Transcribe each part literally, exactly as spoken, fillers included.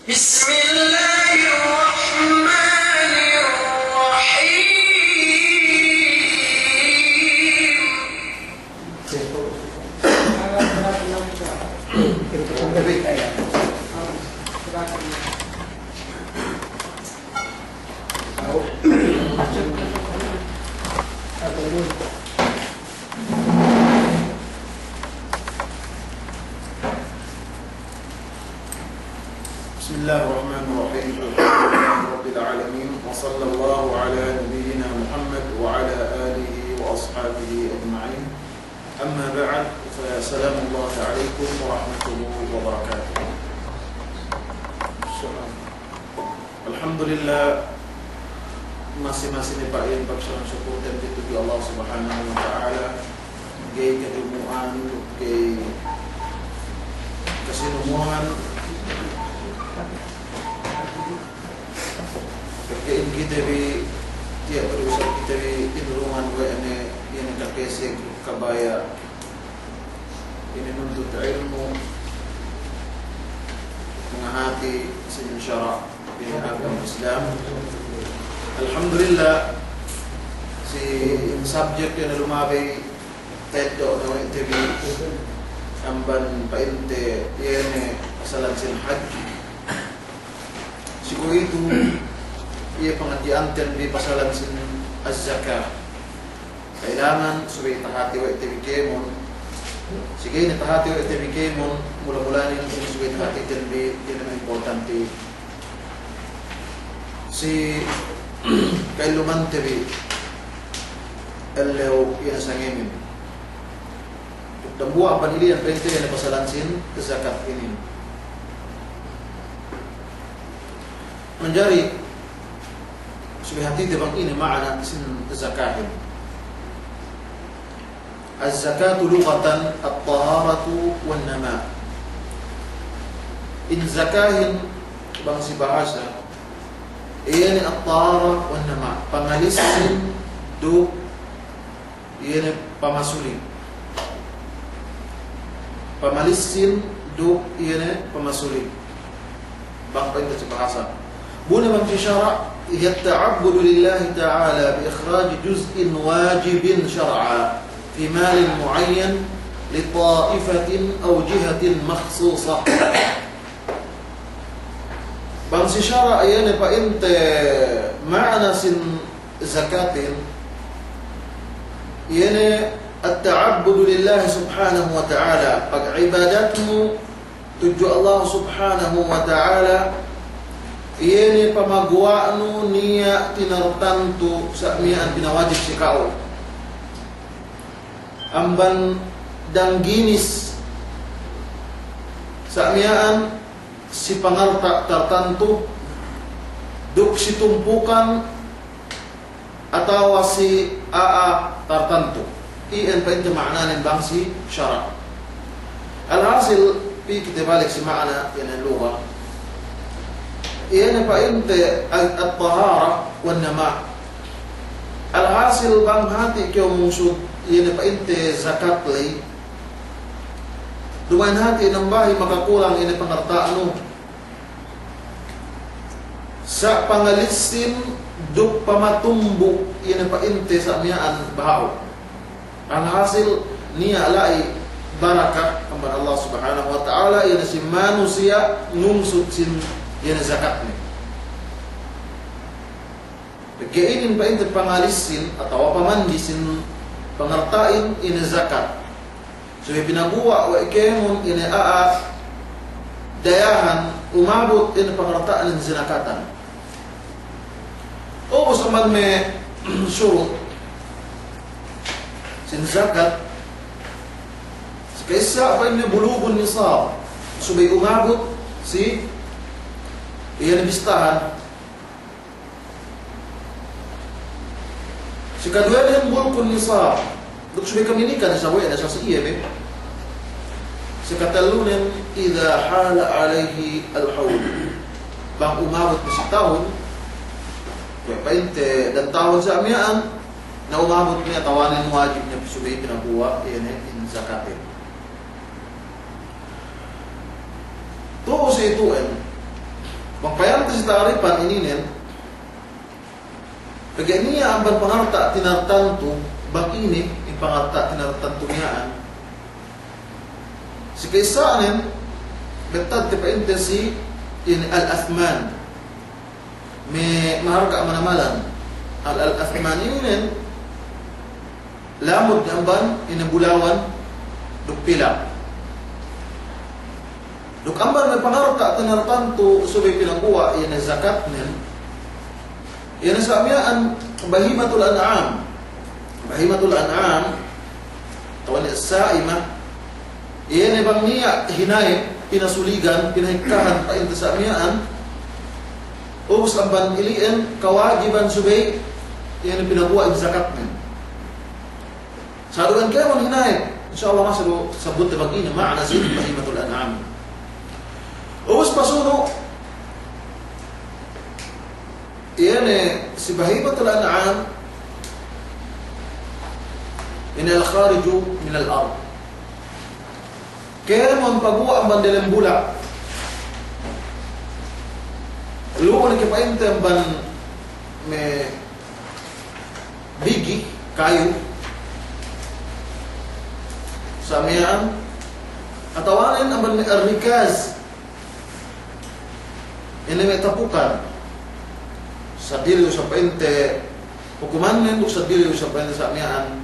بسم الله الرحمن الرحيم. بسم الله الرحمن الرحيم. الحمد لله رب العالمين. وصلى الله على نبينا محمد وعلى آله وأصحابه أجمعين. أما بعد، فسلام الله عليكم ورحمته وبركاته. Alhamdulillah, masi-masi ne pa'in pagsalang sukulten tudju Allah Subhanahu wa Ta'ala, ga'i katumu'an, ga'i kasinumuhan, pegge' in kite bi, tiya' berusah kite bi, inurungan we' ne, iye ne kakesek, kabaya', ine nuntut ilmu', mangahati sin sara' ine agama Islam. Alhamdulillah, si subject ine lumabey teddo' ne we' te bi amban pa'inte iye ne pasalan sin hajj. Si kuwe'itu, iye pangadji'anten bi pasalan sin az-zakah. Kailangan subey tahati we' te bi kēmon. Si ga'i ne tahati we' te bi kēmon, mula-mulanen ine subey tahatiten bi, ine me' importante. Si ka'ellumante bi, ellew iye ne sangemin. Dambuwa' amban ili'an pa'inte iye ne pasalan sin zakat inin. Manjari subey hatite bang ine ma'ana sin zakahin. الزكاة لغة الطهارة والنماء. In zakahin bang si bahasa, iye ne at-tahara wan-nama', pangalissin duk iye ne pamasulig. Pamalissin duk iye ne pamasulig. Bang pa'inte si bahasa. Bu ne bang si sara', هي التعبد لله تعالى بإخراج جزء واجب شرعا في مال معين لطائفة أو جهة مخصوصة. Bang si sara' iye ne pa'inte ma'ana sin zakatin, iye ne التعبد لله سبحانه وتعالى, pag'ibadatnu tudju Allah Subhanahu wa Ta'ala, iye ne pamaguwa'nu niya' tinartantu sa' miya'an pinawajib si ka'u. Amban dangginis sa' miya'an si pangalta' tartantu, duk si tumpukan atawa si a'a tartantu. Iyan pa'inte ma'ananen bang si sara'. Alhasil, pī kite balik si ma'ana iyan lugha. Iyan pa'inte at-, at-tahara wan-nama'. Alhasil bang hati' kew mungsud, iyan pa'inte zakat ley. Duma'in hati' nambahi makakulang ine pangalta'nu. Sa' pangalissin duk pamatumbu' ine pa'inte sa' miya'an baha'u. Alhasil niya' la'i barakah amban Allah Subhanahu wa Ta'ala, iye ne si manusiya' ngungsud sin iye ne zakatne. Pegge' inin pa'inte pangalissin atawa pamandi sin pangalta'in ine zakat. Subey pinaguwa' we' kēmon ine a'a dayahan umabut ine pangalta'nen zinakatan. Ubus amban me' surut sin zakat, si ka'issa pa'inne bulugun nisab, subey umabut si iyan bistahan. Si kaduwenen bulgun nisab, duk subey kami nikan sa' we' ne sa' si iye be. Si katellunen, إذا حال عليه الحول. Bang umabut ne si tahun, kuwe' pa'inte dan tahun sa' miya'an, na umabut ne atawanen wajib ne subey pinaguwa', iye ne in zakatin. Tu'u si itu'en, Payamte si ta'rifan ininen, pegge' niya' amban pangalta' tinartantu, bang ine in pangalta' tinartantu miya'an. Si ka'issanen, bettadte pa'inte si, ine, al-athman. Me' maharga' manamalan. Al-, al-athman inin, lamud ne amban ine bulawan duk pilak. Duk amban me' pangalta' tinartantu subey pinaguwa' ine zakatnen. Ine sa' miya'an bahimatul an'am. Bahimatul an'am, atawa ne sa'ima, iye ne bang niya' hinayep, pinasuligan, pinahikkahan pa'inte sa' miya'an, ubus amban ili'en kawajiban subey, iye ne pinaguwa' in zakatnen. Sa' du bang kēmon hinayep, insya Allah masa du sabutte bang ine ma'ana si bahimatul an'am. Ubus pasunu', iye ne si bahimatul an'am, ine al-khariju minal ard. Kēmon paguwa' amban delem bula'. Lu'u ne ke pa'inte amban me' bigi, kayu. Sa' miya'an, atawanen amban me' rikaz. Ine me' tapukan. Seddili du sa' pa'inte hukumannen, duk seddili du sa' pa'inte sa' miya'an.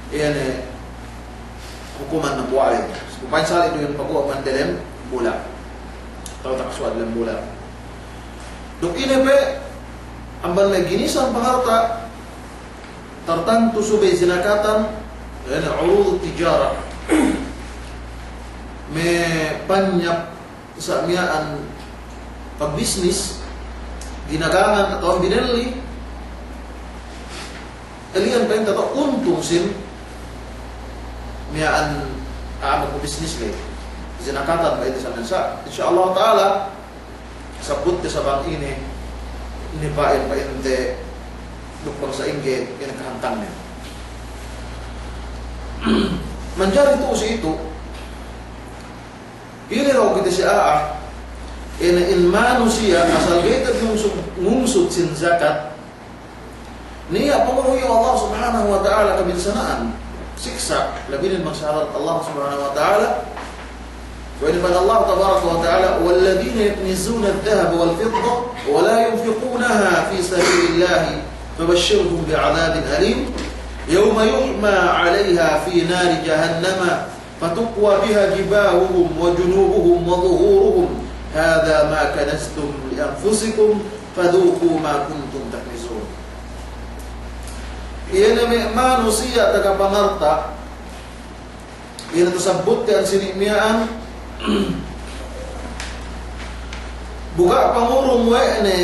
Iye ne hukuman dambuwa' ley. Supaya sali' du iyan paguwa' amban delem bula'. Atawa takasuwa' delem bula'. Duk ine pe, amban me' ginisan pangalta' tartantu subey zinakatan, iye ne urudut tijara. Me' panyap sa' miya'an pagbisnis, ginagangan atawa binelli, eli'an pa'inte atawa untung sin miya'an a'a magbisnis ley. Zinakatan pa'inte sa' miya'an sa'. Insya Allah ta'ala, sabutte sa' bang ine, ine pa'in pa'inte, duk bang sa'ingge, ine kahantangnen. Manjari tu'u si itu, pī ne dahu' kite si a'a, ine in manusiya' asal ga'i te'ed ngungsud, ngungsud sin zakat, niya' pangurung iyu Allah Subhanahu wa Ta'ala kabinsana'an, siksa', labi ne bang si hadarat Allah Subhanahu wa Ta'ala. Wa ine pa'in Allah Tabaraka wa Ta'ala, والذين يكنزون الذهب والفضة ولا ينفقونها في سبيل الله فبشرهم بعذاب أليم يوم يحمى عليها في نار جهنم فتكوى بها جباههم وجنوبهم وظهورهم هذا ما كنزتم لأنفسكم فذوقوا ما كنتم تكنزون. Iye ne me' manusiya' taga pangalta', iye ne tasabutte ensini' miya'an, bu ga' pangurung we' ne,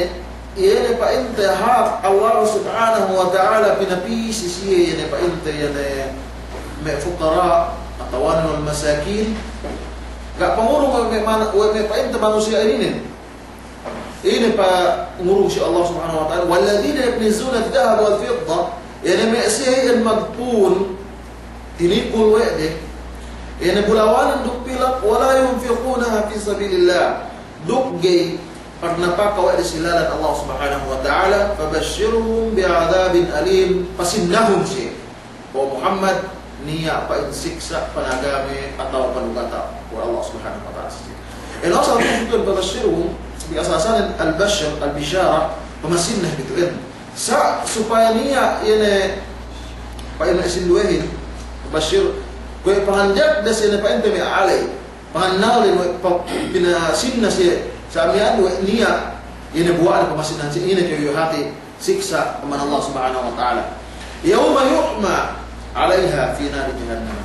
iye ne pa'inte hak Allah Subhanahu wa Ta'ala pinapī si siye, iye ne pa'inte, iye ne me' fuqara', atawa ne wal masakin. Ga' pangurung we' me' man-, we' me' pa'inte manusiya' ininen. Ine pangurung si Allah Subhanahu wa Ta'ala, والذين يكنزون الذهب والفضة, iye ne me' siye iyan magpun, tinikul we' de, iye ne bulawanan duk pilak, ولا ينفقونها في سبيل الله, duk ga'i pagnapaka we' de si lalan Allah Subhanahu wa Ta'ala, فبشرهم بعذاب أليم, pasinnahun siye, O Muhammad, niya' pa'in siksa' panagame atawa panugata' we' Allah Subhanahu wa Ta'ala si siye. Ine asal tu'u si itu فبشرهم, bi asasanen al-bashar, al-bishara, pamasinnah bi tu'u inin. Sa' supaya niya' ine pa'in me' sinduwehin, bashir, kuwe' panganjak de si ine pa'inte me' a'a ley. Pangannalin we' pa-, pinasinna siye, sa' miya'an we' niya', ine buwa'an pamasinnahan siye, ine kew iyu hati' siksa' amban Allah Subhanahu wa Ta'ala. يوم يحمى عليها في نار جهنم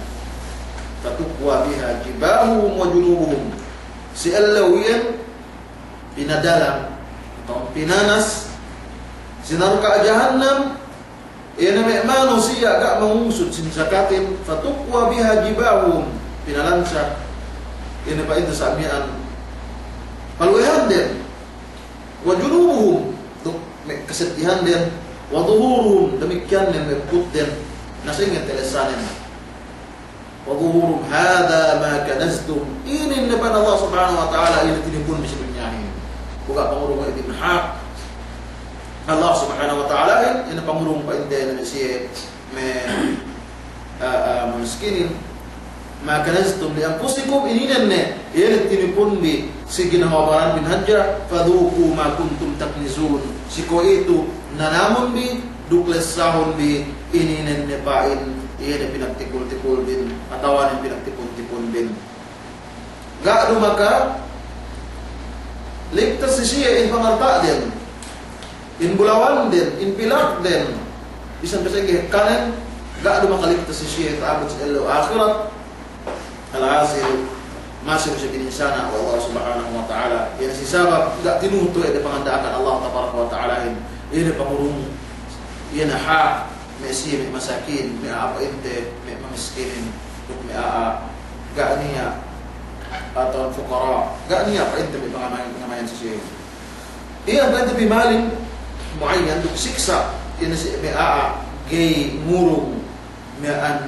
فتكوى بها جباههم وجنوبهم. Si ellew iyan pinadalang, atawa pinanas, si narka' jahannam, Iye ne me' manusiya' ga' mangungsud sin zakatin, فتكوى بها جباههم, pinalansa, iye ne pa'inte sa' miya'an paluwehanden, وجنوبهم, duk me' kaseddihanden, وظهورهم, damikkiyan ne me' putden, na sa'ingge telessanen. وظهورهم هذا ما كنزتم. Inin ne pa'in Allah Subhanahu wa Ta'ala, inin tinipun bi si dunyahin. Ga' pangurung we' inin hak Allah Subhanahu wa Ta'alahin, ine pangurung pa'inte ne siye me', ah, ah, mamiskinin. Ma kanaztum li anfusikum, ininen ne, iye ne tinipunbi si ginhawa baranbin hadja, fadhuqu ma kuntum taknizun. Si kuwe'itu nanamunbi, duk lessahunbi, ininen ne pa'in, iye ne pinagtikul-tikulbin, atawa ne pinagtipun-tipunbin. Ga' du makaligtas si siye in pangalta'den, in bulawanden, in pilakden, bisan pe sa'ingge hekkanen, ga' du makaligtas si siye ta'abut si ellew ahirat. Alhasil, masi du siye bininsana' we' Allah Subhanahu wa Ta'ala. Iye ne si sabab ga' tinuhut we' de panganda'akan Allah Tabaraka wa Ta'alahin. Iye ne pangurung, iye ne hak me' siye me' masakin, me' a'a pa'inte me' mamiskinin, duk me' a'a ga' niya' atawa fukara', ga' niya' pa'inte me' pangamayan, pangamayan si siye. Iye pa'inte bi malin mu'ayyan duk siksa', iye ne si me' a'a ga'i ngurung miya'an,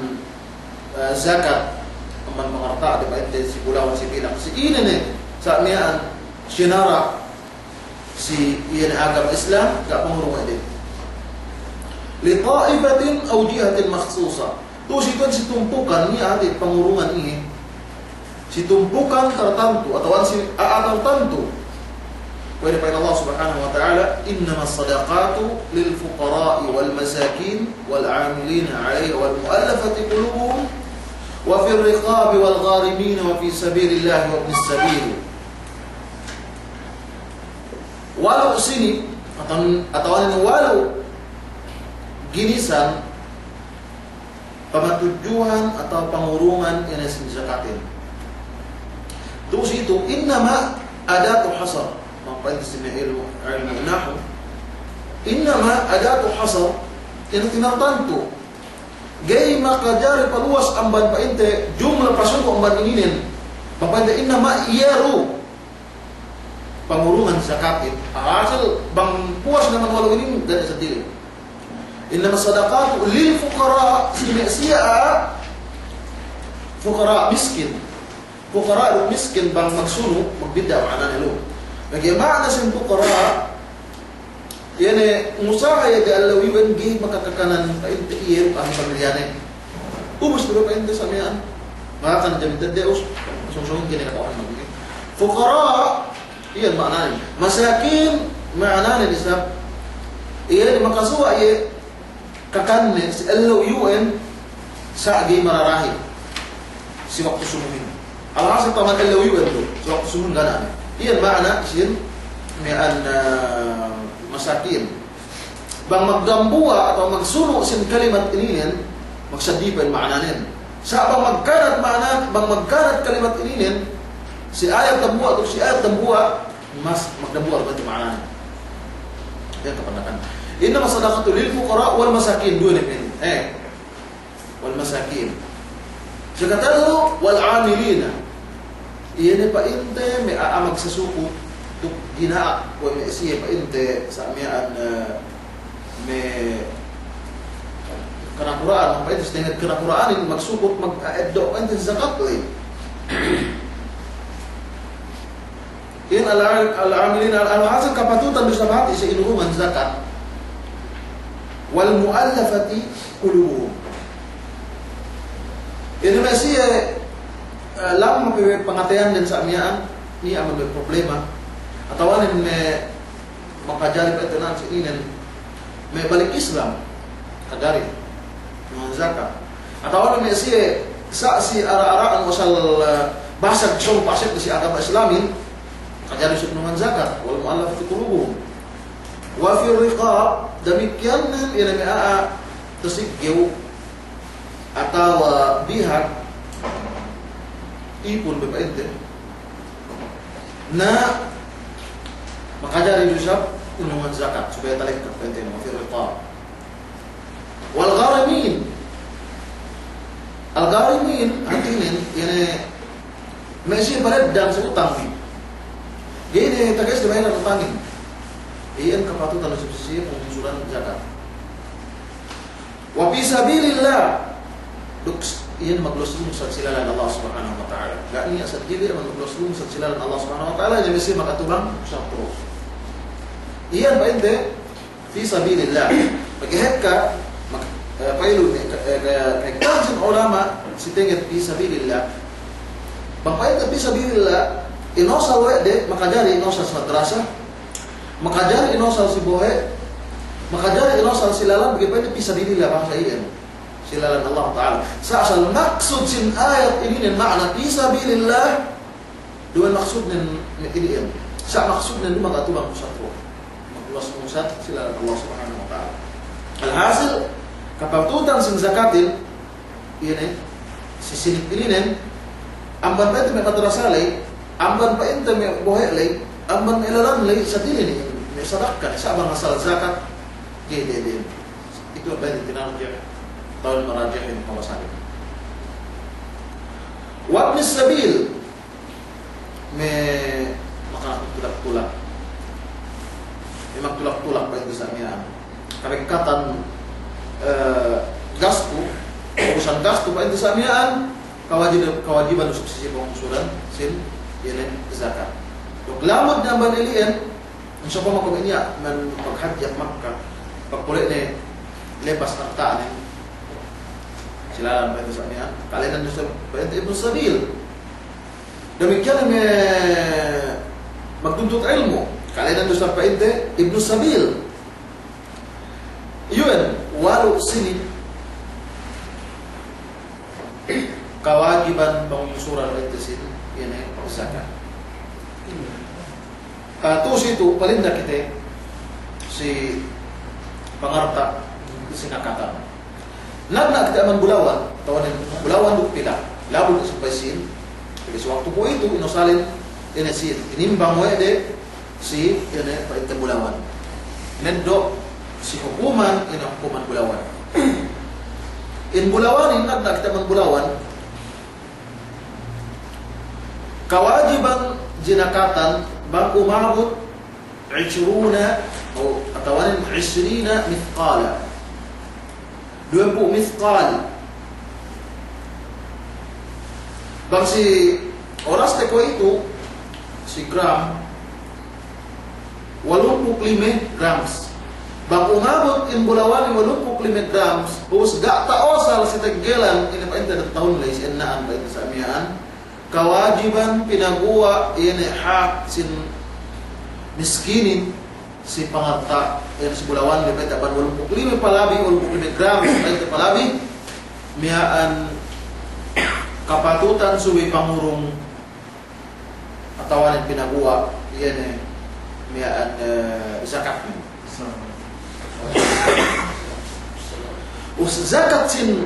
eh, zakat, amban pangalta'de pa'inte si bulawan si pilak. Si ine ne, sa' miya'an sinara' si iye ne agama Islam, ga' pangurung we' de. Li ta'ifatin aw jihatin makhsusa. Tu'u si tuwan si tumpukan, niya' hāti pangurungan iye. Si tumpukan tartantu, atawa si a'a tartantu. Kuwe' de pa'in Allah Subhanahu wa Ta'ala, innamas sadaqatu lil fuqara'i wal masakin wal 'amilina 'alayha wal mu'allafati qulubuhum wa fir riqabi wal gharimina wa fi sabilillahi wa ibnis sabil. Walu' sini, atawa, atawa walu' ginisan pamatudjuhan atawa pangurungan ine sin zakatin. Tu'u si itu, innama adatu hasr. Mapa'in si me' ilmu', ilmu' nahu. Innama adatu hasr, ine tinartantu. Ga'i makajari paluwas amban pa'inte jumla pasubu' amban ininen. Mapa'inte innama iye du pangurungan zakatin. Asal bang puwas naman walu' inin, ga' ne seddili. Innamas sadaqatu lil fuqara', si me' siye a'a fukara', miskin. Fukara' duk miskin bang magsunu', magbidda' ma'anane lu. Bagi ma'ana sin fukara', iye ne ngusaha iye de ellew iyu'en ga'i makakakanan pa'inte iye duk ahli pamilyane. Ubus du pa'inte sa' miya'an. Makakan jamin tedde us, sung-sung kine kata'uhan magini. Fukara', iyan ma'anane. Masakin, ma'anane isab, iye ne makasuwa' iye kakanne si ellew iyu'en sa' ga'i mararahi si waktu sunuhin. Alhasil taman ellew iyu'en du, si waktu sunuhin ga' ne. Iyan ma'ana sin miya'an, ah, masakin. Bang magdambuwa' atawa magsunu' sin kalimat ininen, magsaddi pa'in ma'ananen. Sa' bang magkanat ma'ana, bang magkanat kalimat ininen, si ayat dambuwa' duk si ayat dambuwa', mas magdambuwa' pa'inte ma'ananen. Iyan kapandakan. Innamas sadaqatu lil fuqara' wal masakin, duwe ne pa'in. Eh. Wal masakin. Sakatelu, wal 'amilina. Iye ne pa'inte me' a'a magsasukut duk dina'ak we' me' siye pa'inte sa' miya'an, eh, me' kanakura'an, pa'inte si tenged kanakura'anin magsukut mag-, eh, eddo' pa'inte zakat ley. Iyan al-, al-'amilin al-, alhasil kapatutan du isab hāti si inurungan zakat. Wal mu'allafati qulubuhum. Iyan me' siye, eh, lamma pe pangateyanden sa' miya'an, niya' amban me' problema. Atawa ne me' makajari pa'inte nan si inin me' balik Islam, kajari, nungan zakat. Atawa ne me' siye sa' si ara-ara'an wasal, eh, basag sōng pasek si agama Islamin, kajari si nungan zakat, wal mu'allafati qulubuhum. Wa fir riqab, damikkiyan ne, iye ne me' a'a tasiggew, atawa bihag, ipun be pa'inte. Na makajari du isab inurungan zakat, subey talekka pa'inte, wa fir riqab. Wal gharimin. Al gharimin, hātinen, iye ne me' siye pareddang si utang bi. Ga'i ne tages de bayaran utangin. Iyan kapatutan du isab si siye pangusulan zakat. Wa fi sabilillah. Duk s-, iyan magluwas-luwas si lalan Allah Subhanahu wa Ta'ala. Ga' niya' seddili iyan magluwas-luwas si lalan Allah Subhanahu wa Ta'ala, iyan masi makatubang satu. Iyan pa'inte, fi sabilillah. Pegge' hekka, mak-, eh, pa'ilu ne, eh, ka-, kahekkahan sin ulama', si tenged fi sabilillah. Bang pa'inte fi sabilillah, inosal we' de, makajari inosal si madrasa, makajari inosal si bohe', makajari inosal si lalan, pegge' pa'inte fi sabilillah bahasa iyan. Si lalan Allah Ta'ala. Sa' asal maksud sin ayat ininen ma'ana fi sabilillah, duwe maksudnen inin. Sa' maksudnen duma'in ga' tubang pusat du. Magluwas pusat si lalan Allah Subhanahu wa Ta'ala. Alhasil, kapatutan sin zakatin, iye ne, si sinik ininen, amban pa'inte me' madrasa ley, amban pa'inte me' bohe' ley, amban me' lalan ley, sa' dili ne, me' sadakka, sa' bang asal zakat, ga'i de, de. Itu amban tinarjih, tawal marajihin kawasanin. Wabnis sabil, me' maka tulak-tulak. Me' magtulak-tulak pa'inte sa' miya'an. Kabekkatan, eh, gastu, urusan gastu pa'inte sa' miya'an, kawajib-, kawajiban usug si pangsuran sin, iye ne zakat. Duk lamud ne amban ili'en, in sa'upama kuwe' niya' man paghadji hap Makka, pagpole' ne lepas arta'nen. Si lalan pa'inte sa' miya'an, kalenan du sa' pa'inte ibnu sabil. Damikkiyan me' magtuntut ilmu', kalenan du sa' pa'inte ibnu sabil. Iyu'en, walu' sinin kawajiban pangsuran pa'inte sin, iye ne, zakat. Ah, tu'u si itu, palinda kite si pangarta' si nakatan. Nagna' kite amban bulawan, tawanin bulawan duk pilak. Labud ne sampay sīn. Jadi si waktu kuwe'itu, inosalin, ine sīn. Inimbang we' de si, ine, pa'inte bulawan. Neddo' si hukuman, ine hukuman bulawan. In bulawanin, nagna' kite amban bulawan, kawajiban jinakatan bang umabut ishruna, o, atawanen ishrina mithqala. Duwempū' mithqal. Bang si oras te kuwe'itu, si gram, walumpū' lime grams. Bang umabut in bulawanin walumpū' lime grams, ubus ga' ta'osal si teggelan, ine pa'inte, tahun ley si enna'an pa'inte sa' miya'an, kawajiban pinaguwa' iye ne hak sin miskinin si pangarta', iye ne si bulawan, lime, taban walumpū' lime palabi, walumpū' lime gram, pa'inte palabi, miya'an kapatutan subey pangurung atawa ne pinaguwa', iye ne miya'an, eh, zakatnen. Us zakat sin,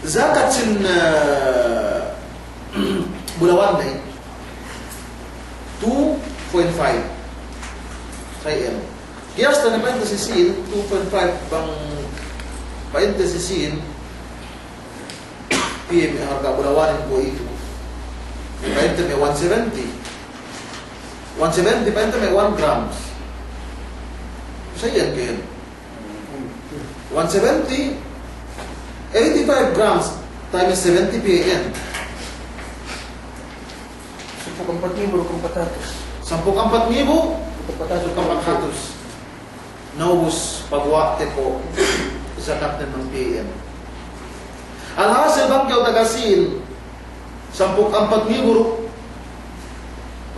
zakat sin, eh, bulawan ne, two point five. Sa' iyan. Kiyasta ne pa'inte si sīn, two point five bang pa'inte si sīn, piye me' harga bulawanin kuwe'itu. Pa'inte me' one seventy. One seventy pa'inte me' one grams. Sa' iyan kēn. One seventy, eighty-five grams times seventy piye iyan. Sampū' ampat ngibu duk ampat hatus. Sampū' ampat ngibu duk ampat hatus. Na ubus paguwa'te ko' zakatnen bang piye iyan. Alhasil bang kew taga sīn, sampū' ampat ngibu duk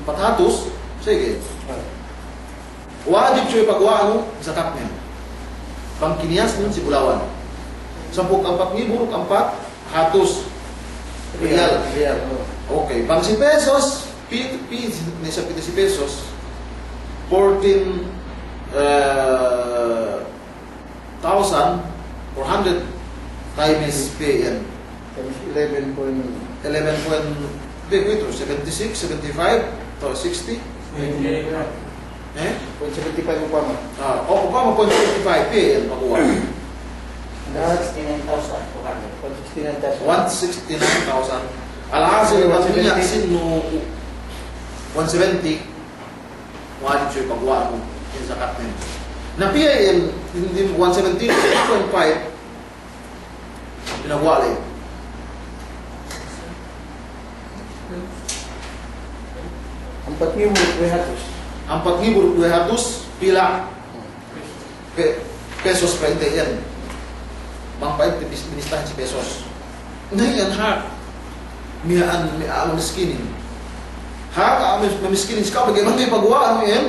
ampat hatus, sige. Wajib subey paguwa'nu zakatnen. Bang kiniyasnen si bulawan. Sampū' ampat ngibu duk ampat hatus riyal. Riyal, o. Okay, bang si pesos, pi-, pi-, ne sa' pite si pesos, fourteen, eh, thousand four hundred times piye iyan. Times eleven point. Eleven point, piye kuwe'itu, seventy-six, seventy-five, atawa sixty? Seventy-five. Eh? Point seventy-five upama. Ah, o, upama point seventy-five, piye iyan paguwa'? One sixty-nine thousand two hundred. One sixty-nine thousand. One sixty-nine thousand. Alhasil, bang niya' sīnnu one seventy, wajib subey paguwa'nu in zakatnen. Na piye in, in, in one seventy, two point five, pinaguwa' ley. Ampat ngibu duk duwe hatus. Ampat ngibu duk duwe hatus pila pe-, pesos pa'inte iyan. Bang pa'inte bis-, binistahin si pesos. Na iyan hak miya'an, miya'an mamiskinin. Hak a'a mamiskinin si ka'u, bang ga'i paguwa'anun iyan.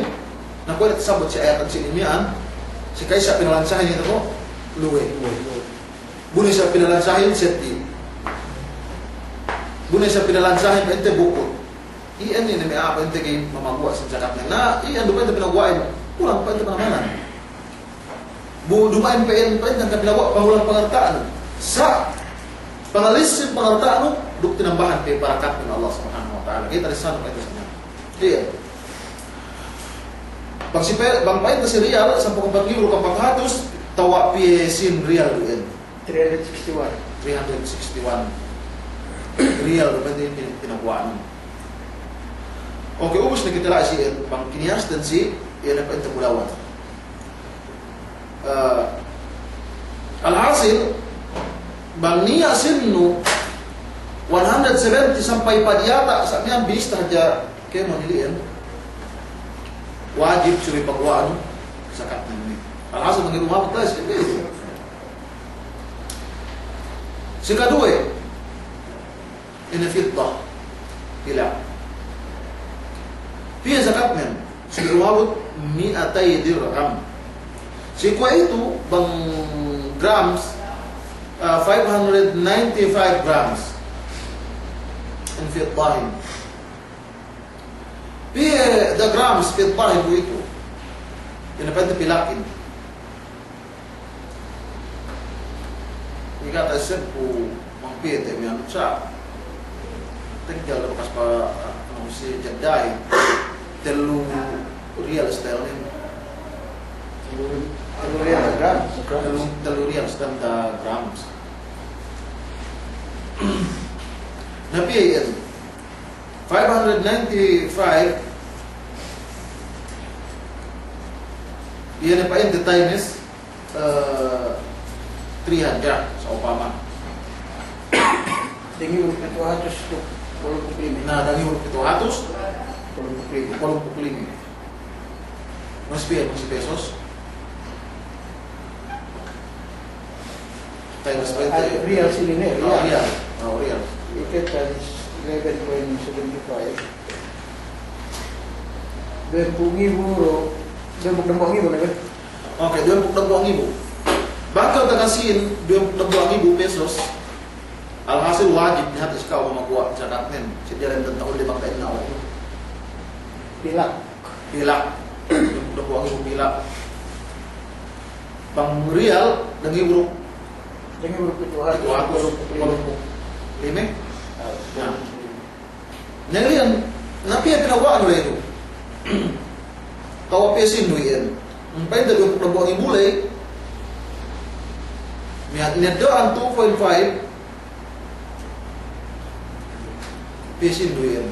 Na kuwe' tasabut si ayat sinin miya'an. Si ka'isa pinalansahin itu ko' luwe. Bu ne isab pinalansahin seddi. Bu ne isab pinalansahin pa'inte bukut. Iyan inin me' a'a pa'inte ga'i mamaguwa' sin jakatnen. Na, iyan duma'in pa'inte pinaguwa'in. Kulang pa'inte panamanan. Bu duma'in pa'in, pa'inte hangkan pinaguwa' pangulang pangarta'an. Sa' pangalisin pangarta'an, duk tinambahan pe barakatnen Allah Subhanahu wa Ta'ala. Ga'i talisan pa'inte sa' niya'. Iyan. Bang si pe-, bang pa'inte si riyal, sampū' ampat ngibu duk ampat hatus, tawa' piye sin riyal du iyan. Three hundred sixty-one. Three hundred sixty-one riyal du pa'inte pin-, pinaguwa'an. Oke, ubus ne kite la'i si iyan, bang kiniyasden si iyan pa'inte bulawan. Eh, alhasil, bang niya' sinnu one hundred seventy sampay pa diyata', sa' miya'an binista hadja kēmon ili'en. Wajib subey paguwa'an jakatnen inin. Alhasil, bang ga'i duma'in, si kaduwe, ine fidda. Pila'. Piye jakatnen? Subey umabut mi'atay dirham. Si kuwe'itu bang grams, ah, five hundred ninety-five grams. In fiddahin. Piye the grams fiddahin kuwe'itu? Ine pa'inte pilakin. Iga' ta'essebku bang piye te' miya'an sa'. Teggal bakas pa, anu, si Jeddah. Tellu riyal setelnin. Tellu, tellu riyal gram. Tellu, tellu riyal setelnin da grams. Na piye iyan? Five hundred ninety-five, iyan ne pa'inte times, eh, three hundred, sa'upama. Dangibu duk pitu hatus duk walumpū' lime. Na, dangibu duk pitu hatus. Walumpū' lime. Walumpū' lime. Mas piye, mas pesos? Times twenty. Ah, riyal sinin, eh, oh, riyal. Riyal. Oh, riyal. Ite times eleven point seven five. Duwempū' ngibu du, duwempū' dambuwa' ngibu ne be? Oke, duwempū' dambuwa' ngibu. Bang kew tagasin duwempū' dambuwa' ngibu pesos, alhasil wajib ne hati si ka'u mamaguwa' jakatnen. Si diyalem danta'un le bang ka'in na'u. Pila'. Pila'. Duwempū' dambuwa' ngibu pila'. Bang riyal, dangibu duk, dangibu duk pitu hatus, pitu hatus, walumpū' lime. Walumpū' lime. Ah, na. Na iyan, na piye pinaguwa'annu ley du? Tawa' piye sinnu iyan? Pa'inte duwempū' dambuwa' ngibu ley. Miya' ineddo'an two point five. Piye sinnu iyan?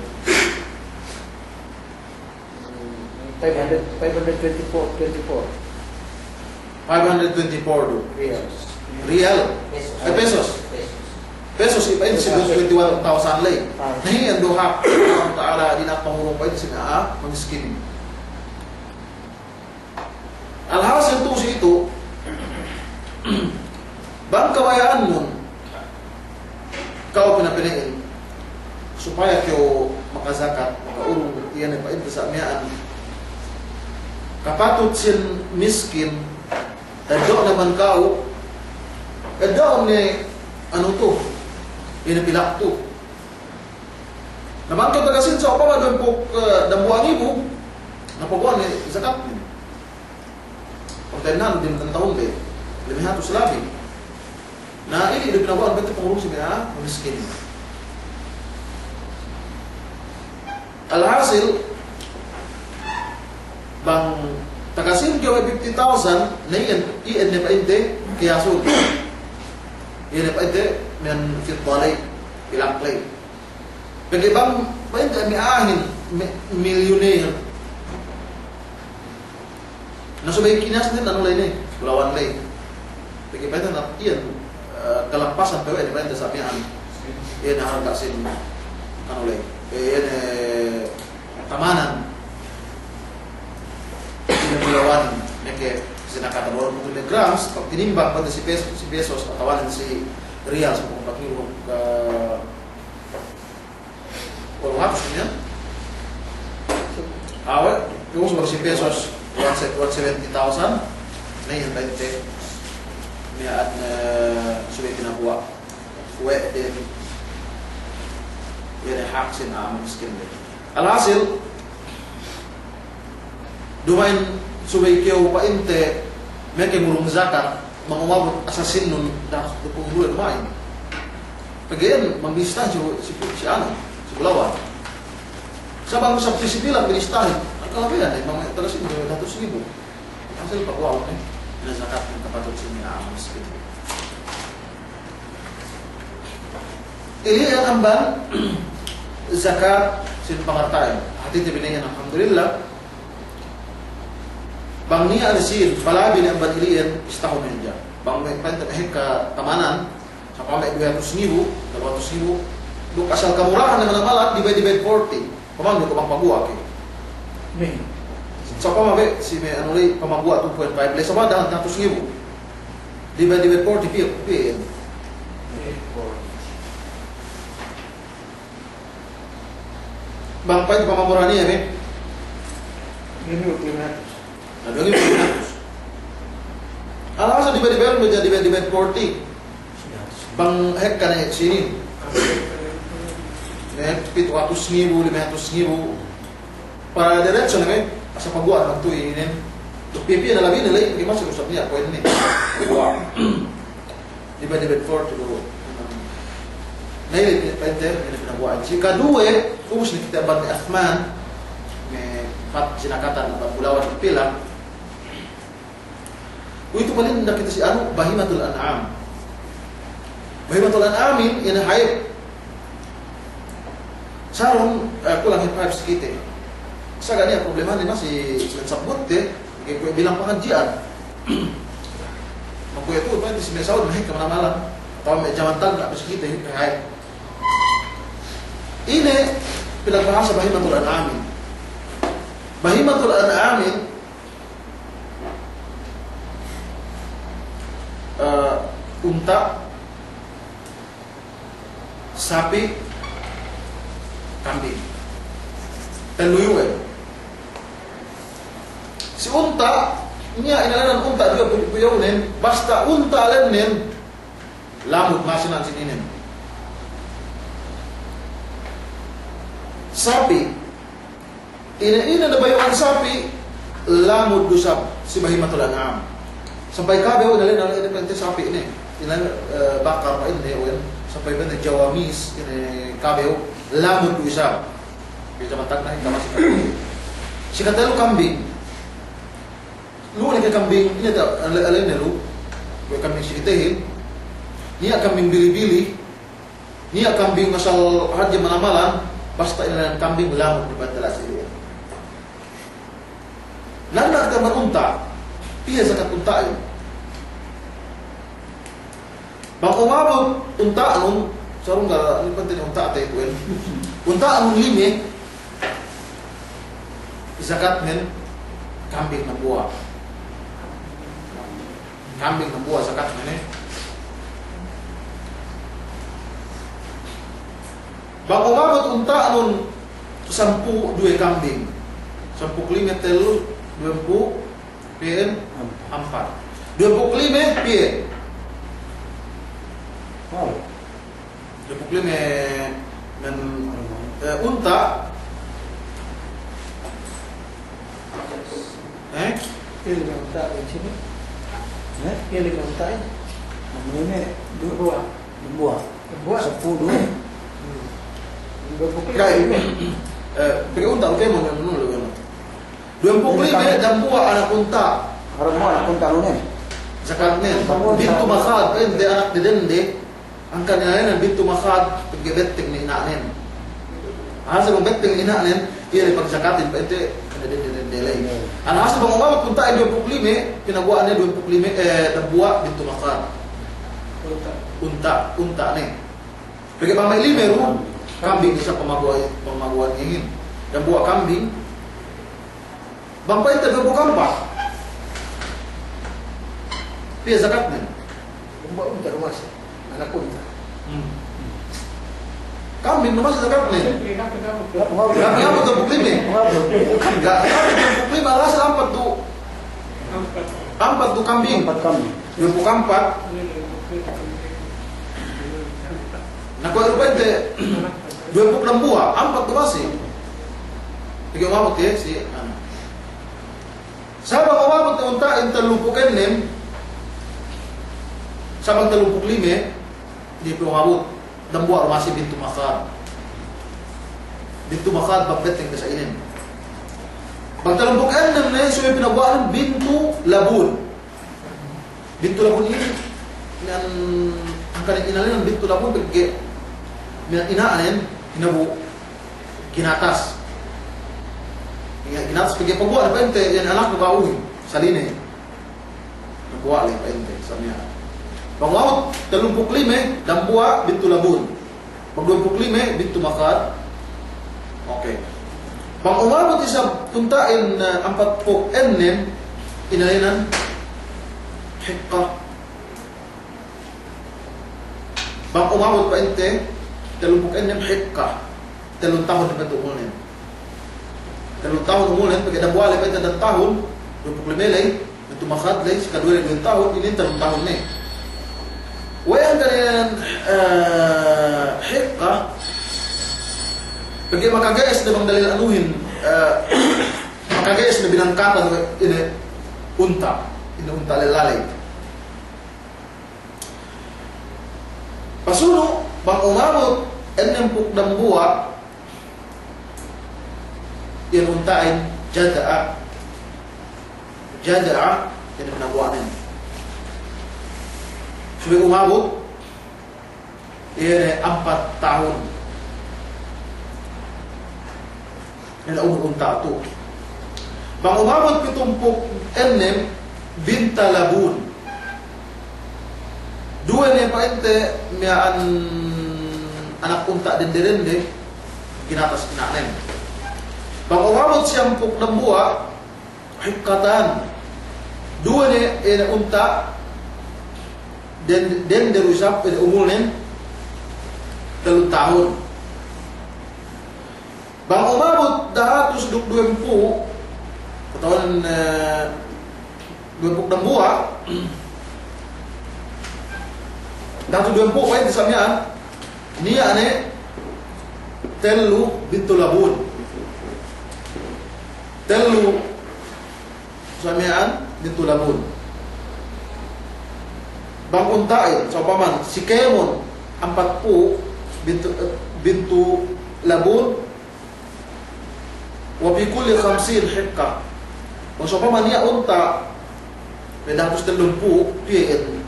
Five hundred, five hundred twenty-four, twenty-four. Five hundred twenty-four du. Riyal. Riyal? Pesos. Eh, pesos. Pesos. Pesos, ipa in si twenty-one thousand ley. Ah. Na iyan du hak Allah Ta'ala dina'ak pangurung pa'in si a'a mamiskinin. Alhasil tu'u si itu, bang kabaya'anun, ka'u pinapene'in, supaya kew makajakat, makaurung, iye ne pa'inte sa' miya'an. Kapatut sin miskin, eddo' ne man ka'u, eddo'un ne anu tu, iye ne pilak tu. Na bang kew tagasin sa'upama duwempū', eh, dambuwa' ngibu, na paguwa'an ne jakatnen. Pagta'innan dim danta'un le, lime hatus labi. Na, inin du pinaguwa'an pa'inte pangurung si me' a'a mamiskinin. Alhasil, bang tagasin kew we' fifty thousand, na iyan, iyan ne pa'inte kiyasun. Iyan ne pa'inte miya'an fidda ley, pilak ley. Pegge' bang, pa'inte me' a'ahin, me', milyuner. Na subey kiniyasnen anu ley ne, bulawan ley. Pegge' pa'inte na iyan, eh, kalampasan pe we' ne pa'inte sa' miya'an. Iyan ne harga sin anu ley. Eh, iyan ne tamanan. Ine bulawan, meke sinakatan walu pū' lime grams, pag tinimbang pa'inte si pes-, si pesos, atawa si riyal, sampū' ampat ngibu, eh, walu hatus, ya? Awe', ubus baru si pesos, one se-, one seventy thousand, na iyan pa'inte, miya'an, eh, subey pinaguwa'. Kuwe' den, iye ne hak sin a'a mamiskin de. Alhasil, duma'in subey kew pa'inte meke ngurung zakat, bang umabut asal sinnun dahatus dupū' bulan duma'in. Pegge' iyan mamiskin si, si, si anu, si bulawan. Sa' bang sabti si pilak binistahin, kalabihan ne, bang taga sinnun dahatus ngibu. Alhasil paguwa'un ne, ine zakat ne kapatut sin a'a mamiskin. Ili'en amban zakat sin pangarta'in. Hātite bi ne iyan, alhamdulillah. Bang niya' ne sīn, palabi ne amban ili'en, istahun hadja. Bang me' pa'inte me' hekka tamanan, sampay me' duwe hatus ngibu, tellu hatus ngibu. Duk asal kamurahan ne manamal, divide, divide forty. Pama'in du ko' bang paguwa' ke. Sampay me' si me' anu ley pamaguwa' two point five ley, sampay dahatus ngibu. Divide, divide forty, piye, piye iyan? Bang pa'inte pamamurahan iye, me'? Duwe ngibu lime hatus. Na, duwe ngibu lime hatus. Alhasil divide, divide, divide, divide forty. Bang hekka ne sīnin. Ne, pitu hatus ngibu, lime hatus ngibu. Para diretso ne, me', asal paguwa' ne tu inin. Duk piye-piye ne labi ne ley, bagaimana si usap niya' kuwe' inin. Paguwa'. Divide, divide forty du. Na, ine pa'inte, ine pinaguwa'in. Si kaduwe, ubus ne kite amban me' asman, me' pat sinakatan amban bulawan pilak. Kuwe'itu palinda kite si anu, bahimatul an'am. Bahimatul an'amin, ine hayep. Sarun, eh, kulang hep hayep si kite. Sa' ga' niya' problemane masi, si sabbutte, ga'i kuwe' bilang pangadji'an. Makuwe' tu, pa'inte si me' Saudi, me' hekka manamalan. Atawa me' jaman tagna' si kite, hep hayep. Ine, pinagbahasa bahimatul an'amin. Bahimatul an'amin, eh, unta', sapi', kambing. Tellu iyu' we'. Si unta', niya' inēnan unta' duwe pu-, puyunen, basta unta' lennen, lamud masi nan si inin. Sapi', ine-ine ne bayu'an sapi', lamud du isab si bahimatul an'am. Sampay kabew, inēnan, inēnan pa'inte sapi' ne. Inēnan, eh, bakar pa'inte we' iyan. Sampay pa'inte jawamis, ine kabew, lamud du isab. Iye jaman tagna' hekka masi kabew. Si katellu kambing. Lu'u ne ke kambing, ine ta-, ale-, ale ne lu'u. Kuwe' kambing si kitehin. Niya' kambing bili-bili. Niya' kambing asal hadja manamalan, basta inēnan kambing lamud du pa'inte la'i si iye. Nanda' kite amban unta', piye zakat unta'in. Bang umabut unta'nun, sarung ga' inin pa'inte ne unta'te kuwe'. Unta'nun lime, zakatnen kambing dambuwa'. Kambing dambuwa' zakatne ne. Bang umabut unta'nun sampū' duwe kambing. Sampū' lime tellu, duwempū' piye? Ampat. Duwempū' lime piye? Wow. Duwempū' lime men, eh, unta'. Eh? Iye lime unta' di sini. Eh? Iye lime unta' ini. Lime duwe. Dambuwa'. Dambuwa'. Dambuwa'. Sampū' duwe. Hmm. Duwempū' lime. Kai. Eh, pegge' unta', oke, mau nunu lu, mau. Duwempū' lime dambuwa' anak unta'. Dambuwa' anak unta' lu ne. Zakatnen. Bintu makhad, eh, de anak dedende. Hangkan inēnan bintu makhad, pegge' betteng ne ina'nen. Alhasil bang betteng ne ina'nen, iye ne pagzakatin pa'inte, kene dedende ley. Alhasil bang umabut unta'in duwempū' lime, pinaguwa'an ne duwempū' lime, eh, dambuwa' bintu makhad. Unta', unta' ne. Pegge' bang me' lime du, kambing isab pamaguwa', pamaguwa'an iyehin. Dambuwa' kambing. Bang pa'inte duwempū' kampat, piye zakatnen? Dambuwa' unta' duma'in, anak unta'. Hmm. Kambing duma'in zakatnen. Ga', ga' duwempū' lime. Ga', ga' duwempū' lime, alasal ampat du-, ampat du kambing. Ampat kambing. Duwempū' kampat. Na kuwe' du pa'inte duwempū' dambuwa', ampat du masi. Pegge' umabut iye si, anu. Sa' bang umabut ne unta'in tellumpū' ennem, sa' bang tellumpū' lime, di pe umabut. Dambuwa' du masi bintu makhad. Bintu makhad bang betteng ke sa' inin. Bang tellumpū' ennem ne, subey pinaguwa'nen bintu labun. Bintu labun inin, miya'an hangkan inēnan bintu labun pegge' miya'an inēnan, hinabu ginatas. Iye ginatas pegge' paguwa' ne pa'inte, iye ne anakne ba'uhin, saline. Paguwa' le pa'inte, sa' miya'an. Bang umabut tellumpū' lime, dambuwa' bintu labun. Bang duwempū' lime, bintu makhad. Oke. Bang umabut isab unta'in, eh, ampatpū' ennem, inēnan hikka. Bang umabut pa'inte tellumpū' ennem, hikka. Tellu tahun ne pa'inte umulnen. Tellu tahun umulnen, pegge' dambuwa' le pa'inte tellu tahun, duwempū' lime ley, bintu makhad ley, si kaduwe ley duwe tahun, inin tellu tahun ne. We'ey hangkan, eh, hikka, pegge' makage'es ne bang dalil anuhin, eh, makage'es ne binangkatan we' ine unta', ine unta' lella ley. Pasunu', bang umabut ennempū' dambuwa', iye ne unta'in jada'a. Jada'a, iye ne pinaguwa'nen. Subey umabut, iye ne ampat tahun. Iye ne umul unta' tu. Bang umabut pitumpū' ennem, binta labun. Duwe ne pa'inte miya'an anak unta' dende-dende, ginatas ina'nen. Bang umabut siyampū' dambuwa', hikkatan. Duwe ne, iye ne unta' den-, dende du isab, iye ne umulnen tellu tahun. Bang umabut dahatus duk duwempū', atawa, eh, duwempū' dambuwa', dahatus duwempū' pa'inte sa' miya'an, niya' ne tellu bintu labun. Tellu sa' miya'an bintu labun. Bang unta'in, sa'upama, si kēmon ampatpū' bintu, eh, bintu labun, wa fi kulli khamsin hikka. Bang sa'upama niya' unta' me' dahatus tellumpū', piye in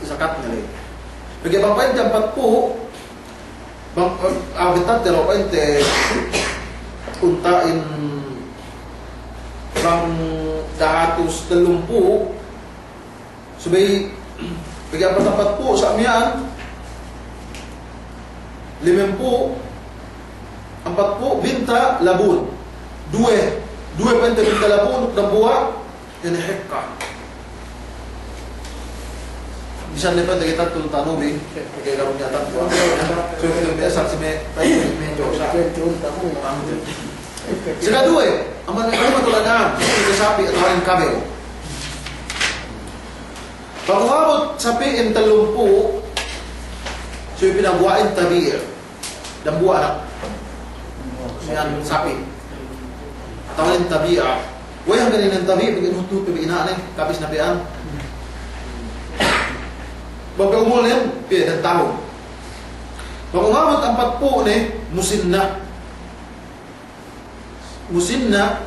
zakatne ley? Pegge' bang pa'inte ampatpū', bang, eh, aw, bettadte law pa'inte unta'in bang dahatus tellumpū', subey pegge' ampat-, ampatpū' sa' miya'an, limempū', ampatpū' binta labun. Duwe, duwe pa'inte binta labun, dambuwa', iye ne hikka. Bisan ne pa'inte kite tun tanubi, pegge' garu niya' tun. So, itu biasa si me', me' josa. Sikaduwe, amban bahimatul an'am, itu sapi' atawa in kabew. Bang umabut sapi'in tellumpū', subey pinaguwa'in tabi'. Dambuwa' anak. Miya'an sapi'. Atawa in tabi'a. We'ey hangkan inin tabi', pegge' nuhut-nuhut pe bi ina'ne, kabis ne pe an. Bang pe umulnen, piye, den tahun. Bang umabut ampatpū' ne, musinna. Musinna,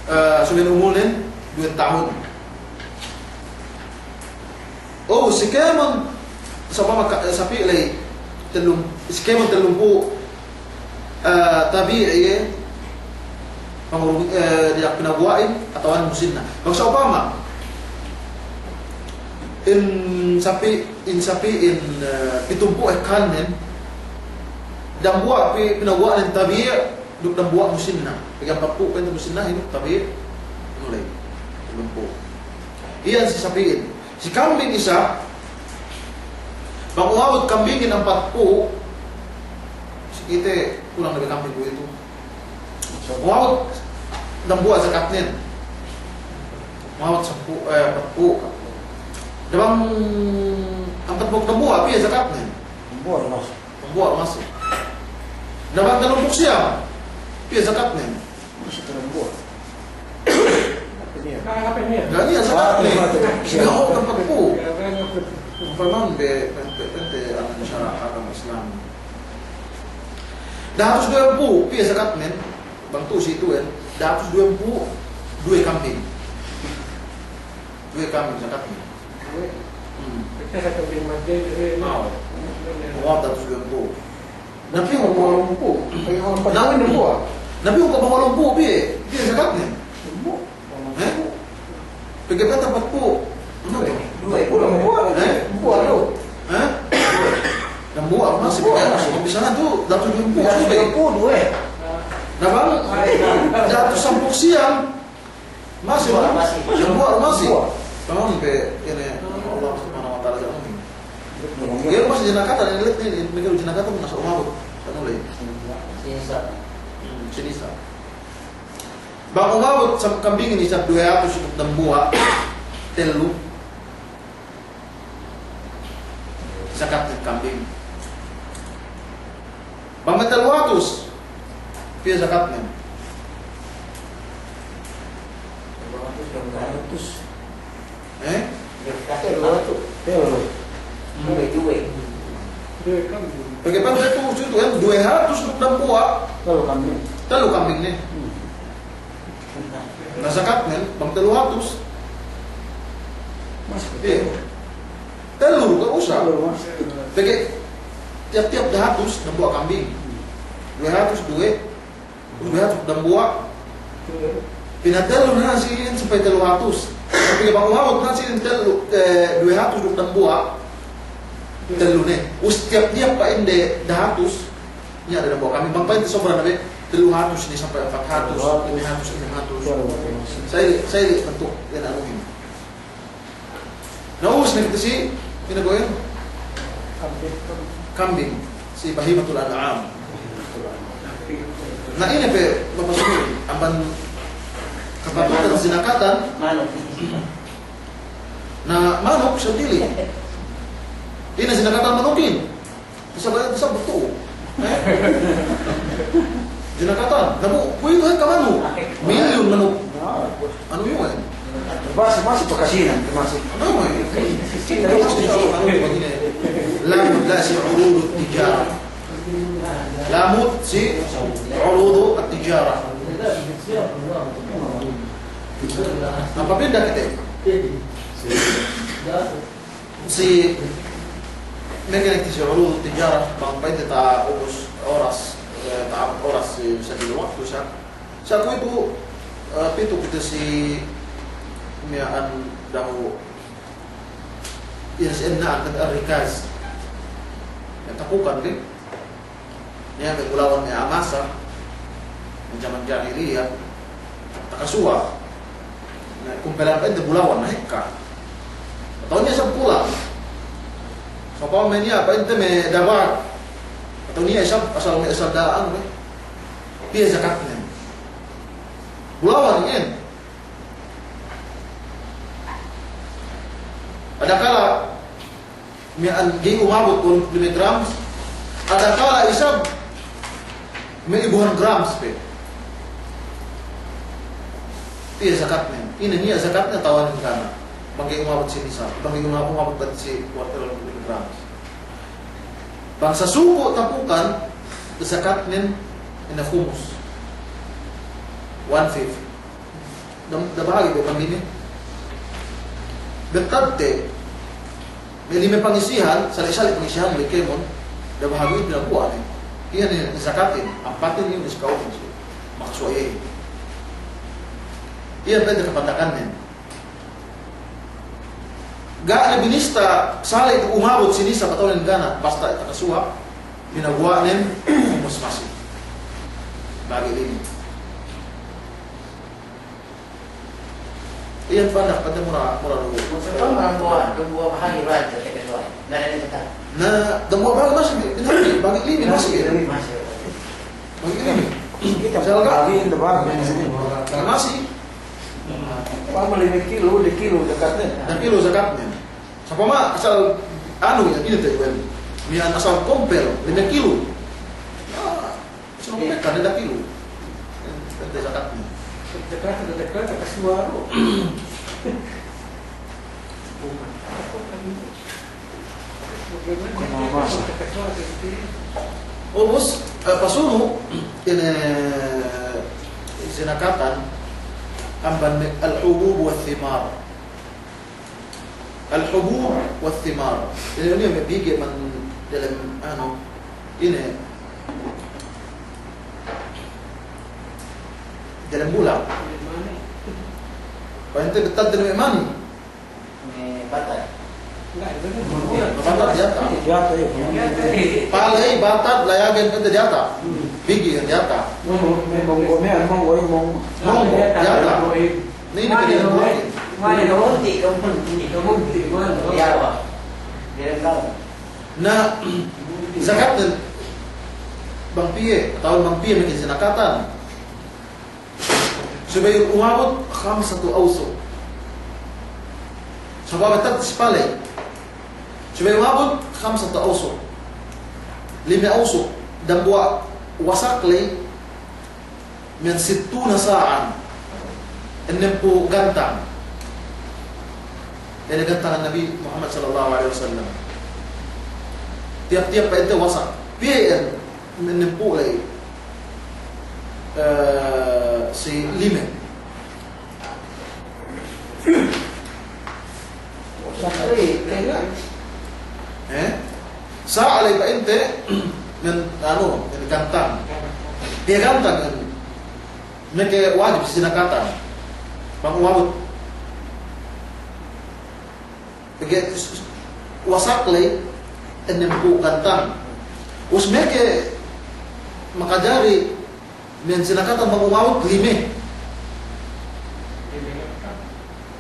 eh, subey umulnen duwe tahun. O, si kēmon, sa'upama ka-, eh, sapi' ley, tellum-, si kēmon tellumpū', eh, tabi' iye, pangurung, eh, diya' pinaguwa'in, atawa musinna. Bang sa'upama, in sapi', in sapi'in, eh, pitumpū' ekkanen, dambuwa' pi-, pinaguwa'nen tabi', duk dambuwa' musinna. Pegge' ampatpū' pa'inte musinna, hinup tabi', anu ley, dambuwa'. Iyan si sapi'in. Si kambing isab, bang umabut kambingin ampatpū', si kite kulang ne be kambing kuwe'itu. Umabut dambuwa' zakatnen. Umabut sampū', eh, ampatpū'. Na bang ampatpū' dambuwa', piye zakatnen? Dambuwa' masi. Dambuwa' masi. Na bang tellumpū' siyam, piye zakatnen? Masi dambuwa'. Ga' niya' zakatnen. Ga' niya' zakatnen. Ga' niya' ampatpū'. Umpamanen be, pa'inte, pa'inte, anu, sara' agama Islam. Dahatus duwempū', piye zakatnen? Bang tu'u si itu'en, dahatus duwempū', duwe kambing. Duwe kambing zakatnen. Duwe. Hmm. Pegge' sa kambing madde, duwe. Aw. Duwe. Dahatus duwempū'. Na piyu bang walumpū'? Piyu bang walumpū'? Na piyu bang walumpū', piye? Piye zakatnen? Walumpū'. Eh? Pegge' pa'inte ampatpū'. Duwe. Duwe. Walumpū'. Eh? Walumpū'. Eh? Dambuwa' masi. Dambuwa' masi. Bisan tu dahatus duwempū'. Dahatus duwempū', duwe. Na bang dahatus sampū' siyam. Masi, masi. Dambuwa' masi. Dambuwa'. Tamam be, ine, Allah Subhanahu wa Ta'ala, jangan. Iye masi jinakatan, ine, ine, ine, jinakatan masi umabut. Anu ley. Si nisab. Hmm, si nisab. Bang umabut sam-, kambingin isab duwe hatus duk dambuwa', tellu. Zakatnen kambing. Bang me' tellu hatus, piye zakatnen? Tellu hatus, tellu hatus. Eh? Tellu hatus. Tellu. Duwe, duwe. Duwe kambing. Pegge' pa'inte tu'u, tu'u, tu'u, eh, duwe hatus duk dambuwa'. Tellu kambing. Tellu kambing ne. Hmm. Na zakatnen, bang tellu hatus. Masi. Iye. Tellu, ga' usa. Tellu, masi. Pegge' tiyap-tiyap dahatus, dambuwa' kambing. Duwe hatus, duwe. Duwe hatus, dambuwa'. Pinatellu ne si inin sampay tellu hatus. Pegge' bang umabut ne si inin tellu, eh, duwe hatus duk dambuwa'. Tellu ne. Us tiyap-tiyap pa'inde dahatus. Niya' dambuwa' kambing, bang pa'inte sobra ne be, tellu hatus ne sampay ampat hatus, lime hatus, ennem hatus. Sa' ili', sa' ili' bantuk iyan anuhin. Na ubus ne kite si, ine kuwe' iyan? Kambing. Si bahimatul an'am. Na ine pe mapasunu, amban kapatutan jinakatan. Manuk. Na manuk sandili'. Ine jinakatan manukin? Isab, isab betul. Eh? Jinakatan. Na bu, kuwe'itu hekka manuk. Milyun manuk. Anu iyu, eh? Masi, masi pakasinan, masi. Anu iyu, eh? Lamud la si urudut tijara. Lamud si urudut tijara. Na papinda kite. Si, meke ne kite si urudut tijara, bang pa'inte ta'ubus oras, eh, ta'abut oras si, si waktu sa'. Sa' kuwe'itu, eh, pitu kite si miya'an dahu', iyan si enna'an, kite ar-rikaz. Iyan tapukan, di'? Niya' me' bulawan me' a'a masa, me' jaman jahiliya, takasuwa'. Me' kumpelan pa'inte bulawan, na hekka. Atawa niya' isab kulang. Sa'upama me' niya' pa'inte me' dabag. Atawa niya' isab asal me' asal da'an, me'. Piye zakatnen? Bulawan iyan. Adakala miya'an ga'i umabut walumpū' lime grams, adakala isab me' ibuhan grams pe. Piye zakatnen? Ine niya' zakatnen atawa nen kana'? Bang ga'i umabut si nisab, bang ga'i umabut, umabut bang si walumpū' lime grams. Bang sasuku' tapukan, zakatnen ine khumus. One fifth. Dam-, dabahagi' du kambingin. Bettadte, me' lime pangisihan, sali'-sali' pangisihan, me' kēmon, dabahagi' du pinaguwa' ne. Iyan ne zakatin, ampatin iyan ne si ka'uhin si makasuwa' iye. Iyan pa'inte kapandakannen. Ga' ne binista sali' umabut si nisab atawa nen kana', basta takasuwa', pinaguwa'nen khumus masi. Bagi lime. Iyan pandak, pa'inte mura, mura du. Maksudnya, mura, mura, mura bahagi raja, tekka suway. Nggak ada yang tetap. Na, dambuwa' bahagi masi, bagi lime masi. Masi. Bagi lime. Kita bagi, kita bagi. Masi. Apa lime kilo, duwe kilo zakatnen. Duwe kilo zakatnen. Sa'upama asal anu, iye, ine te, iye. Miya'an asal kompel, lime kilo. Ah, asal kompel kan duwe kilo. Pa'inte zakatnen. Zakat, zakat, zakat, suwaru. Ubus, eh, pasunu', ine, zinakatan, amban me' al-hubub wa thimar. Al-hubub wa thimar. Ine, ine me' bigi man dalem, anu, ine, dalem bulak. Pa'inte bettad dalem mani. Batad. Batad diyata'. Diyata', iye. Paley, batad, layagen, pa'inte diyata'. Bigi iyan diyata'. Monggo, monggo, monggo, monggo. Monggo, diyata'. Ine, ine, ine. Na, zakatnen bang piye, atawa bang piye me' zinakatan. Subey umabut khamsatu awsuq. Sabab bettad si paley. Subey umabut khamsatu awsuq. Lime awsuq. Dambuwa' wasak ley, miya'an sittuna sa'an. Ennempū' gantang. Ine, gantangan Nabi Muhammad sallallahu alaihi wasallam. Tiyap-tiyap pa'inte wasak. Piye iyan? Ennempū' ley. Eh, si lime. Sa' ley, tenga'. Eh? Sa' ley pa'inte, men, anu, men gantang. Piye gantang, men. Meke wajib si zinakatan. Bang umabut. Pegge' wasak ley, ennempū' gantang. Ubus meke makajari miya'an zinakatan bang umabut lime.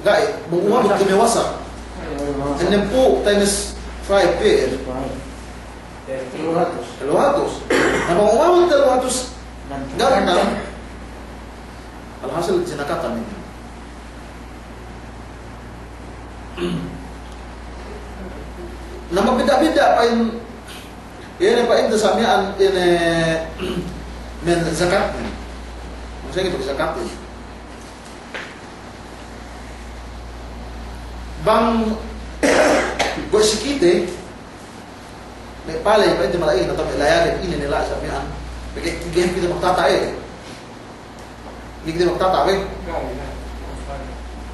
Ga'i, bang umabut lime wasak. Ennempū' times five, piye? Tellu hatus. Tellu hatus. Na, bang umabut tellu hatus gantang, alhasil zinakatan inin. Na, mabidda'-bidda' pa'in, iye ne pa'inte sa' miya'an ine, men zakatnen. Maksudnya gitu, zakatnen. Bang, kuwe' si kite, me' paley, pa'inte mala'i, atawa me' layagen, ine ne la'i sa' miya'an. Pegge' ga'i kite magtata', eh. Ga'i kite magtata', eh.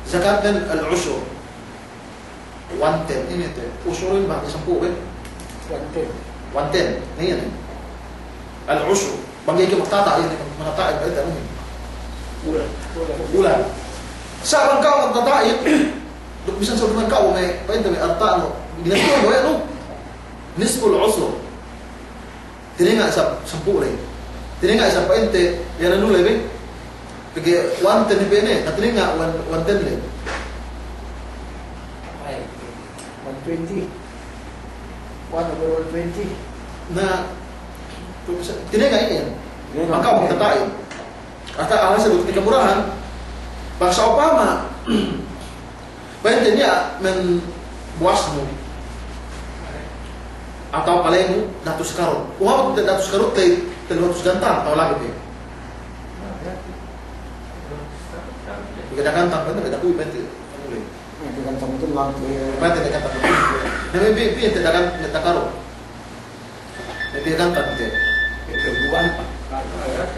Zakatnen al-ushur. One tenth, ine te. Ushurin bahasa sampū', eh. One tenth. One tenth, ne iyan, eh. Al-ushur. Bang ga'i kite magtata', iye, magtata', iye, pa'inte anu. Bulan. Bulan. Sa' bang ka'u magtata', iye, duk bisan sa' bang ka'u me', pa'inte me' arta'nu, ginantuhan we' nu. Nisful ushur. Tininga' isab sampū' ley. Tininga' isab pa'inte, iye anu ley be. Pegge' one tenth pe ne, na tininga' one, one tenth ley. One twenty. One over one twenty. Na, tininga' iyan. Tininga'. Bang ka'u magtata'in. Ata alase duk kamurahan. Bang sa'upama, pa'inte niya' men buwasnu atawa paleynu dahatus karut. Umabut dahatus karut te, tellu hatus gantang atawa labi pe. Pegge' da'a gantang, pa'inte da'a kuwi, pa'inte. Pa'inte da'a gantang. Na, bi, bi, pa'inte da'a gantang, da'a karut. Pegge' gantang te.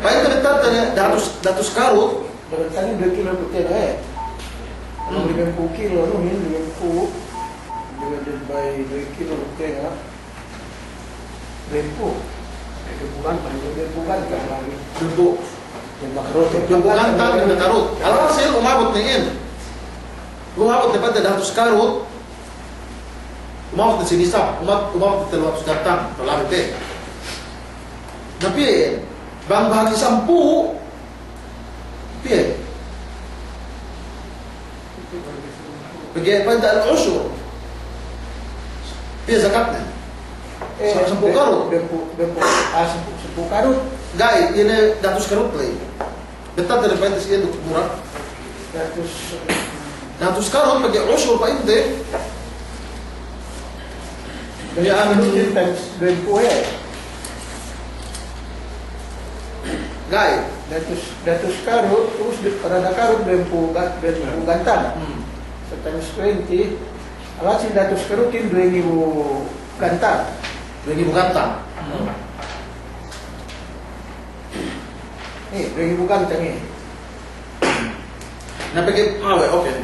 Pa'inte bettad te dahatus, dahatus karut. Bettad te duwe kilo putena, eh. Hmm. Limempū' kilo, anu, limempū' divided by duwe kilo putena. Duwempū'. Duwempū' gantang, duwempū' gantang lagi'. Duwempū'. Duwempū' gantang, duwempū' karut. Alhasil, umabut ne iyan. Umabut ne pa'inte dahatus karut. Umabut ne si nisab, umab-, umabut ne tellu hatus gantang, tellu hatus pe. Na piye iyan? Bang bahagi' sampū', piye? Pegge' pa'inte al-ushur. Piye zakatnen? Eh, sa-, sampū' karut. Duwempū', duwempū', ah, sampū', sampū' karut. Ga'i, ine dahatus karut ley. Bettad ne pa'inte si iye duk mura. Dahatus. Dahatus karut pegge' ushur pa'inte. Miya'an duwempū' eh. Ga'i. Dahatus, dahatus karut, terus di, kada karut duwempū' ga-, duwempū' gantang. Hmm. So times twenty, alhasil dahatus karutin duwe ngibu gantang. Duwe ngibu gantang. Hmm. Eh, duwe ngibu gantang, eh. Na pegge', ah, we', oke ne.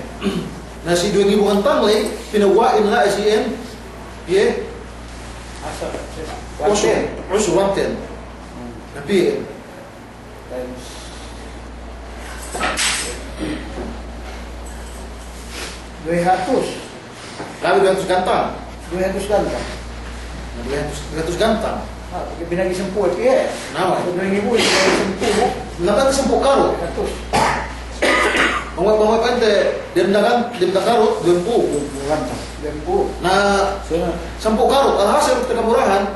Na si duwe ngibu gantang ley, pinaguwa'in la'i si iyan, piye? Asal, ushur, one ten. Ushur, one ten. Hmm. Na piye? Times. Duwe hatus. Labi duwe hatus gantang. Duwe hatus gantang. Na, duwe hatus, duwe hatus gantang. Ah, pegge' binagi' sampū', eh, piye? Nawa. Duwe ngibu, binagi' sampū'. Na pa'inte sampū' karut. Hatus. Bang we', bang we' pa'inte, dem dagan, dem dakarut, duwempū'. Duwempū' gantang. Duwempū'. Na, sampū' karut. Alhasil, pagkamurahan,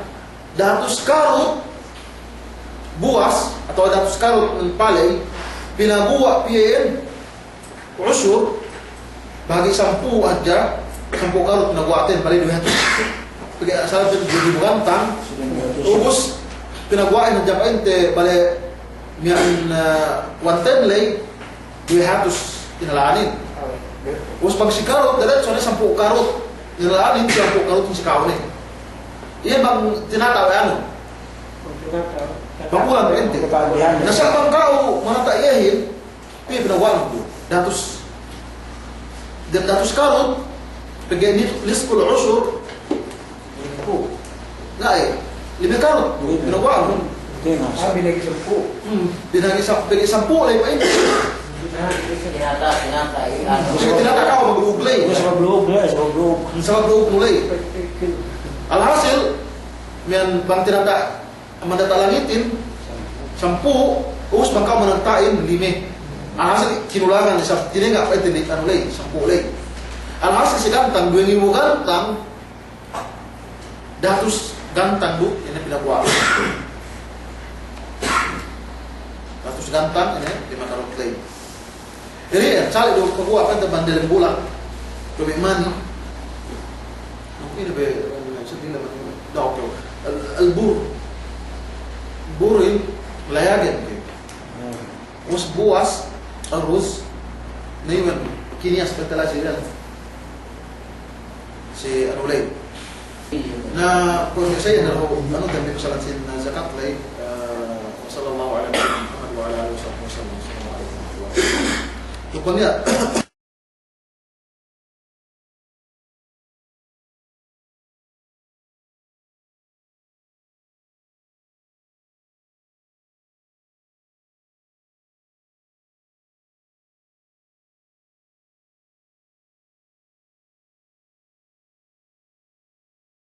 dahatus karut, buwas, atawa dahatus karut paley, pinaguwa' piye iyan, ushur, bahagi' sampū' hadja, sampū' karut pinaguwa'ten, paley duwe hatus. Pegge' asal duwe ngibu gantang, ubus pinaguwa'in hadja pa'inte, paley miya'an, eh, one ten ley, duwe hatus inala'anin. Ubus bang si karut, dalat sone sampū' karut inala'anin, sampū' karut si ka'u ne. Iye bang tinata' we' anu. Bang kulang pa'inte. Na sa' bang ka'u manata' iyehin, piye pinaguwa'nu? Dahatus. Dahatus karut, pegge' ni-, nisful ushur, Sampū'. Ga'i, lime karut. Lime. Pinaguwa'nu. Lime. Ah, binagi' sampū'. Hmm, binagi' sam-, binagi' sampū' ley pa'inte. Tinata', tinata', eh, anu. Tinata' ka'u maglu'ug ley. Sabab lu'ug ley, sabab lu'ug. Sabab lu'ug ley. Alhasil, miya'an bang tinata' mandata' langitin, sampū', ubus bang ka'u manata'in, lime. Alhasil, kinulangan, isab, tinenga' pa'inte, anu ley, sampū' ley. Alhasil, si gantang, duwe ngibu gantang, dahatus gantang du, ine pinaguwa'. Dahatus gantang, ine, lime karut ley. Jadi, eh, sali' du paguwa' pa'inte bang delem bulak. Duma'in mani. Ine be, ine, seddi le mani. Dah, oke. Al-, al-bur. Burin, layagen, ke. Hmm. Ubus buwas, aruz, na iman, kiniyas, pa'inte la'i si, si anu ley. Na, kuwe' sa iyan, anu, anu, tantu masalah sin zakat ley, eh, wa sallallahu ala nabiyyina Muhammad wa ala alihi wa sahbihi wa sallam. Assalamu alaikum warahmatullahi wabarakatuh. Kuwe' niya'.